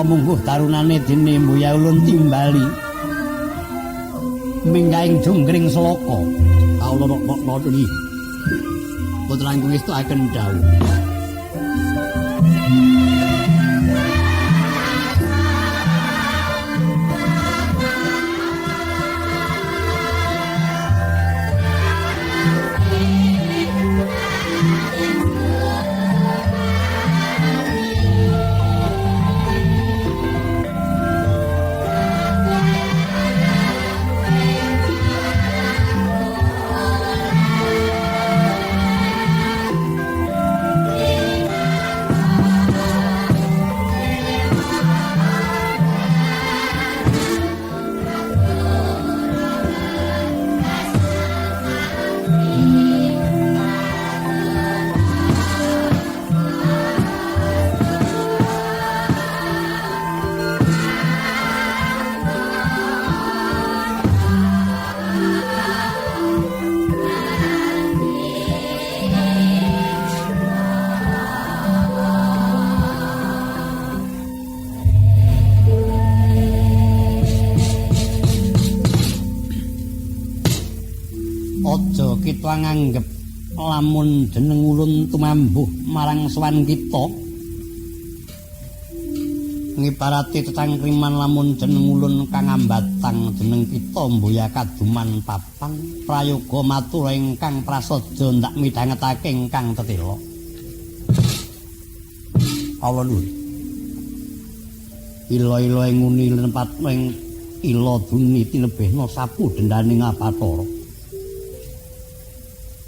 Mungguh tarunane dene mbuya ulun timbali minggahing jonggring sloka. Kawula nuli putra ingkang ngestukaken dawuh. Kita nganggep lamun jeneng ulun tumambuh marang sowan kita ngibarate tetangkriman lamun jeneng ulun kang ambatang jeneng kita mbuya kaduman papan prayoga matur ingkang prasaja ndak midhangetake ingkang tetela. Kawula nuwun. Ila-ila ing nguni lempat ing ila duni tinebihna sapu dendaning Abathara.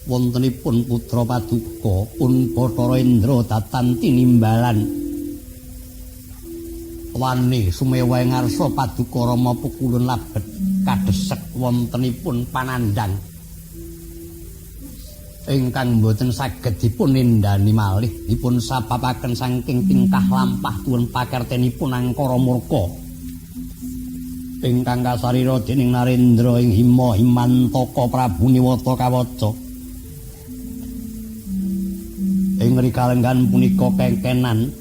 Wontenipun putra paduka pun Bathara Indra datan tinimbalan wani sumewa ing ngarsa paduka Rama pukulun labet kadhesek wontenipun panandhang ingkang boten saged dipun nindani malih dipun sababaken saking tingkah lampah tuwin pakertenipun angkara murka ingkang kasarira dening Narendra ing Hima Himantaka Prabu Niwata Kawaca. Ing rikalenggan punika kengkenan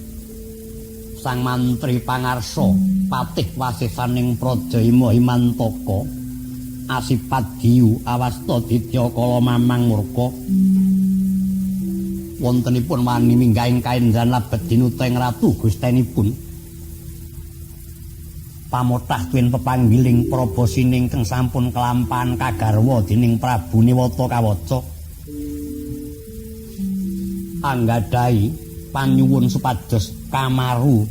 sang mantri pangarsa patih wasisaning praja Hima Himantaka asipat diyu awasta didya kala mamang murka wontenipun wani minggahing kaendran labet dinuta ing ratu gustenipun pamothah tuwin pepanggiling prabasine ingkang sampun kelampahan kagarwa dening Prabu Niwata Kawaca anggadhahi panyuwun supados kamaru